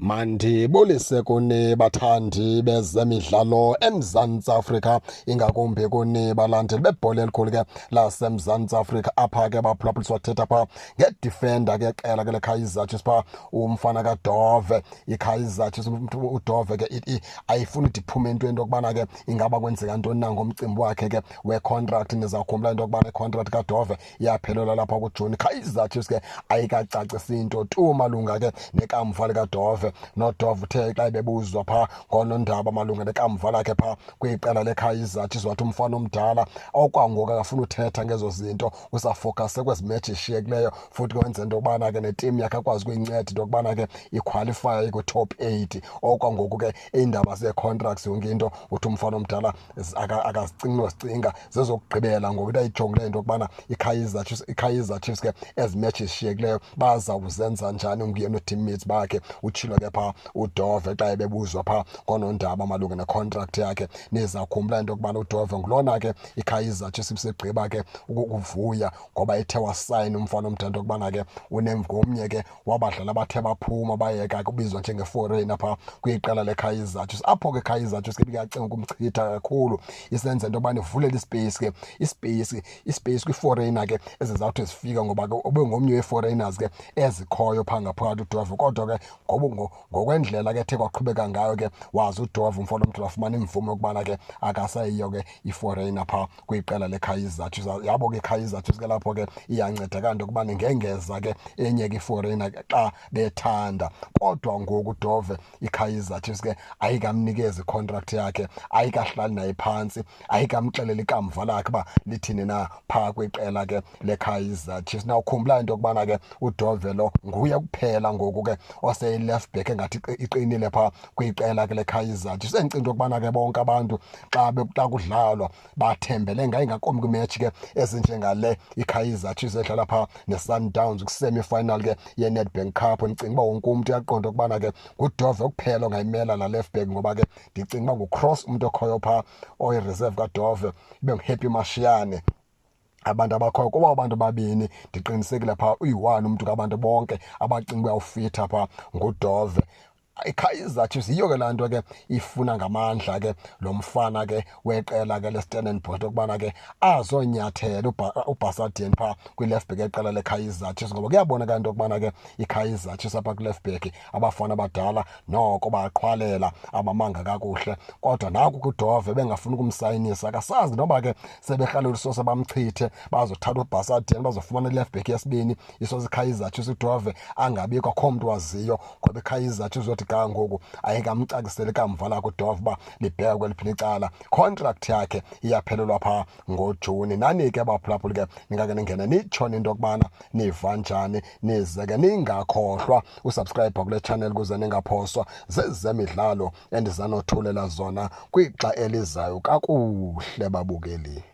Mandibulise kuni bathandi bezemidlalo eMzantsi Afrika, ingakumbi kuni balandeli bebhola elikhulu ke laseMzantsi Afrika. Apha ke baphulaphuli siwathetha pha ngedifenda ke qela ke leKaizer Chiefs pha umfana kaDove. IKaizer Chiefs uDove ke ayifuni ude iphume entweni into yokubana ke ingaba kwenzeka ntoni na ngomcimbi wakhe ke wecontract. Nizawukhumbula into yokubana icontract kaDove yaphelelwa lapha kuJuni. Kaizer Chiefs ke ayikacacisi into tu malunga ke nekamva likaDove. NoDove uthe xa ebebuzwa pha ngonondaba malunga nekamva lakhe pha kwiqela leKaizer Chiefs, wathi umfana omdala okwangoku akafuna uthetha ngezo zinto, usafocuse kwezi match ishiyekileyo, futhi kwenza into yokubana ke neteam yakhe akwazi ukuyinceda into yokubana ke iqualify kwi-top 8. Okwangoku ke iindaba zee-contracts, yonke into, uthi umfana omdala akazicingi nozicinga, zezokugqibela ngoku. Into ayijongileyo into yokubana iKaizer Chiefs ke ezi match zishiyekileyo bazawuzenza njani nguye no-teammates bakhe. Utshilo ke phaa uDove xa ebebuzwa phaa koonondaba malunga necontract yakhe. Nizawukhumbula into yokubana uDove ngulona ke iKaizer Chiefs ibisegqiba ke ukuvuya ngoba ethe wasayina umfana omdala, into yokubana ke ngomnye ke wabadlali abathe baphuma bayeka kubizwa njenge-foreigner phaa kwiqela leKaizer Chiefs. Apho ke Kaizer Chiefs ke ibikacinga ukumchitha kakhulu, isenza into yobana ivulele ispace ke ispace kwi-foreigner ke ezizawuthi zifika, ngoba ke ube ngomnye wee-foreigners ke ezikhoyo phaa ngaphakathi uDove. Kodwa ke ngoba ngokwendlela ke ethe kwaqhubeka ngayo ke, wazi uDove umfana omdala wafumana imvume yokubana ke akasayiyo ke i-foreigner phaa kwiqela leKaizer Chiefs. Yabo ke Kaizer Chiefs ke lapho ke iyancedakala into yokubana ingengeza ke enye ke i-foreigner ke xa bethanda. Kodwa ngoku Dove iKaizer Chiefs ke ayikamnikezi icontract yakhe, ayikahlali naye phantsi, ayikamxeleli ikamva lakhe uba lithini na phaa kwiqela ke leKaizer Chiefs. Nawukhumbula into yokubana ke uDove lo nguye kuphela ngoku ke oseyi-left back engathi iqinile phaa kwiqela ke leKaizer Chiefs. Endicinga into yokubana ke bonke abantu xa kudlalwa bathembele ngaye, ngakumbi kwimatch ke ezinjengale iKaizer Chiefs edlala phaa neSundowns kwi-semi-final ke yeNedbank Cup. Ndicinga uba wonke umntu uyaqonda ukubana ke nguDove kuphela ongayimela la left back, ngoba ke ndicinga uba nguCross umntu okhoyo phaa oyi-reserve kaDove, ibe nguHappy Mashiane abantu abakhoyo. Kuba abantu babini ndiqinisekile phaa uyi-one umntu kabantu bonke abacinga uba uyawufitha phaa nguDove. IKaizer Chiefs yiyo ke laa nto ke ifuna ngamandla ke lo mfana ke weqela ke leStellenbosch ukubana ke azonyathela uBasadien phaa kwi-left back eqela leKaizer Chiefs, ngoba kuyabonakala into yokubana ke iKaizer Chiefs apha ku-left back abafana abadala noko baqhwalela, abamanga kakuhle. Kodwa naku kuDove bengafuni ukumsayinisa, akasazi noba ke seberhalela usose bamchithe, bazothatha uBasadien, bazofumana i-left back yesibini isose iKaizer Chiefs uDove angabikho, akho mntu waziyo, ngoba iKaizer Chiefs uzothi ga ngoku ayikamcaciseli kamva lakho uDove uba libheka kweliphi icala. Contract yakhe iyaphelelwa phaa ngoJuni. Nani ke baphulaphuli ke ningake ningene nitsho into yokubana niva njani, nize ke ningakhohlwa usubscribe kule channel ukuze ningaphoswa zezemidlalo endizanothulela zona kwixa elizayo. Kakuhle babukeli.